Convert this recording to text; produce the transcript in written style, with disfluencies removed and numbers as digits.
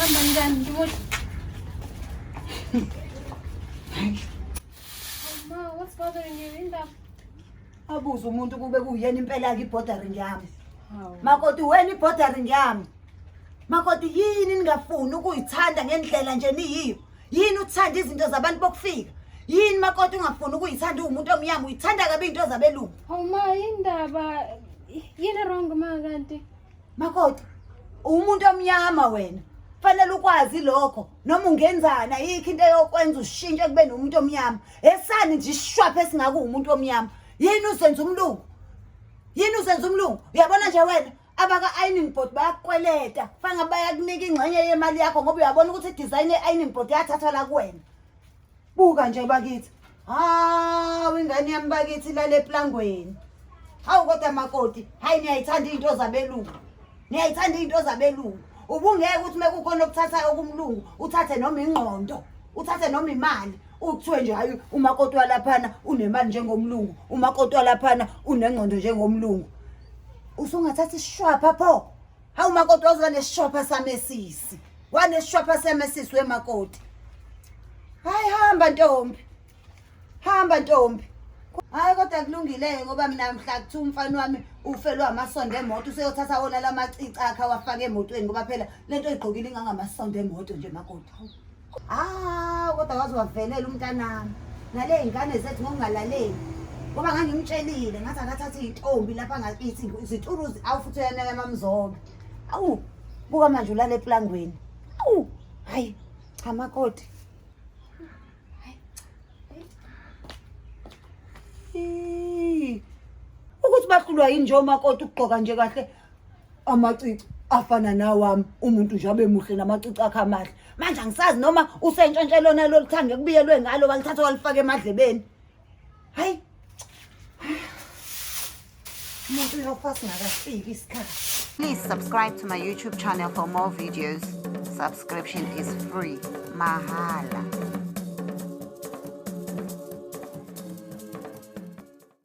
Hamba njani ngibona. Ma, what's bothering you? Indaba. Abuze umuntu kube kuyena impela-ke i-bordering yami. Makoti wena i-bordering yami. Makoti yini ningafuni ukuyithanda ngendlela nje niyiyo? Yini uthanda izinto zabantu bokufika? Yini makoti ungafuni ukuyithanda uwumuntu omnyama uyithanda kabi izinto zabelungu? Hawu ma, indaba yini wrong ma kanti? Makoti, uwumuntu omnyama wena. Fanele ukwazi lokho noma ungenzani ayikho into eyokwenza ushintshe kube nomuntu omnyama. Esani nje isishwapha esingaka uwumuntu omnyama. Yini uzenza umlungu? Yini uzenza umlungu? Uyabona nje wena abaka-ironing board bayakukweleta fange bayakunika ingxenye yemali yakho ngoba uyabona ukuthi i-design ye-ironing board yathathwa la kuwena. Buka nje bakithi. Hawu ingane yami bakithi lale eplangweni. Hawu kodwa makoti, hayi niyayithanda izinto zabelungu. Niyayithanda izinto zabelungu. Ubungeke ukuthi mekukhona okuthathayo kumlungu, uthathe noma ingqondo, uthathe noma imali. Ukuthiwe nje hayi umakoti walaphana unemali njengomlungu, umakoti walaphana unengqondo njengomlungu. Usungathatha isishwapha pho. Hawu makoti waze wanesishwapha samesisi. Wanesishwapha samesisi wemakoti. Hayi hamba ntombi. Hamba ntombi. Hayi kodwa kulungile ngoba mina mhla kuthiwa umfana wami ufelwe amasondo emoto useyothatha wona lamacici akhe awafake emotweni ngoba phela lento oyigqokile ingangamasondo emoto nje makoti. Ah kodwa waze wavelela umntanami. Nale ingane zethu ngokungalaleli. Ngoba ngangimtshelile ngathi akathathe intombi lapha ngakithi izituruzi awu futhi uyanaka mamzobe. Awu buka manje ulala eplangweni. Awu hayi cha makoti. Ukuthi bahlulwa yini nje omakoti ukugqoka nje kahle amacici afana nawami umuntu nje abe muhle namacici akhe amahle. Manje angisazi noma usentshontshe lona lolu thange kubiyelwe ngalo walithatha walifaka emadlebeni. Hayi. Umuntu uyofa singakafiki isikhathi. Please subscribe to my YouTube channel for more videos. Subscription is free. Mahala.